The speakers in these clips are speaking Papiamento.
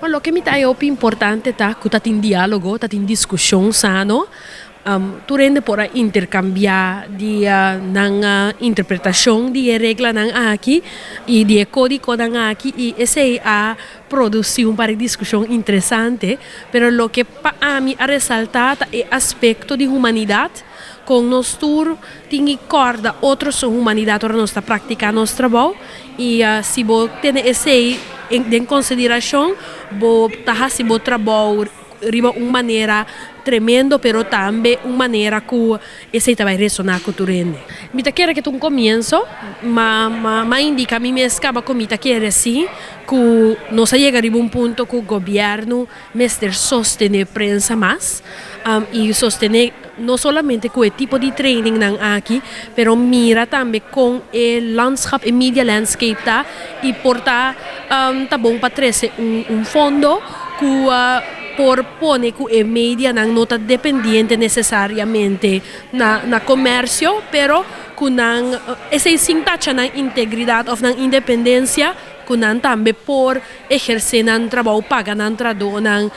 Loke mi ta hopi importante ta ku tatin diálogo, tatin diskushon sano. Tur hende por a interkambiá di nan interpretashon di e reglanan aki i di e kódigonan aki, i esei a produsí un par di diskushon interesante. Pero loke pa ami a resaltá ta e aspekto di humanidat, kon nos tur tin ku kòrda otro su humanidat ora nos ta praktiká nos trabou, i si bo tene esei den konsiderashon, bo ta hasi bo trabou riba un manera tremendo, pero tambe un manera ku esei ta bai resoná ku tur hende. Mi ta kere ku ta un komienso, ma indiká mi mes kaba ku mi ta kere si ku nos a yega riba un punto ku gobièrnu mester sostené prensa mas i sostené no solamente ku e tipo di training nan aki, pero mira tambe kon e landschap, e media landscape ta, i por ta ta bon pa trese un fondo ku por pone ku e media nan no ta dependiente nesesariamente na komersio, pero ku nan esei sin tacha nan integridat òf nan independensia, ku nan tambe por ehersé nan trabou, paga nan trahadónan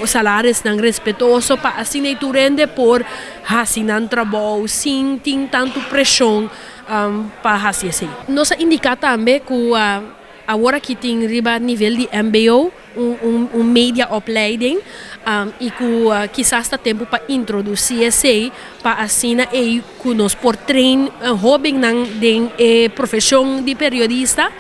salarionan respetuoso, pa asina tur hende por hasi nan trabou sin tin tantu preshon pa hasi esei. Nos a indiká tambe ku awor aki tin riba nivel di MBO un media opleiding i ku kisas ta tempu pa introdusí esei, pa asina ei ku nos por train hóbennan den e profeshon di periodista.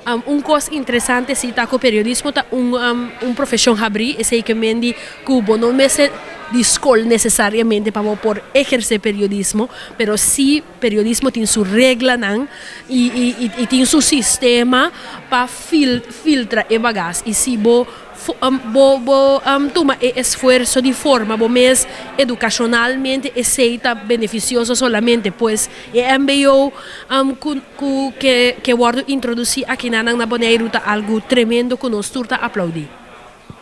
Un kos interesante si ta ku periodismo ta un profeshon habrí, esei ke men di ku bo no mester di skol nesesariamente pa bo por ehersé periodismo, pero si periodismo tin su reglanan i tin su sistema pa filtra e bagas, i si bo tuma e esfuerso di forma bo mes edukashonalmente, esei ta benefisioso solamente. Pues e MBO ku a wòrdu introdusí aki na Boneiru ta algu tremendo ku nos tur ta aploudí.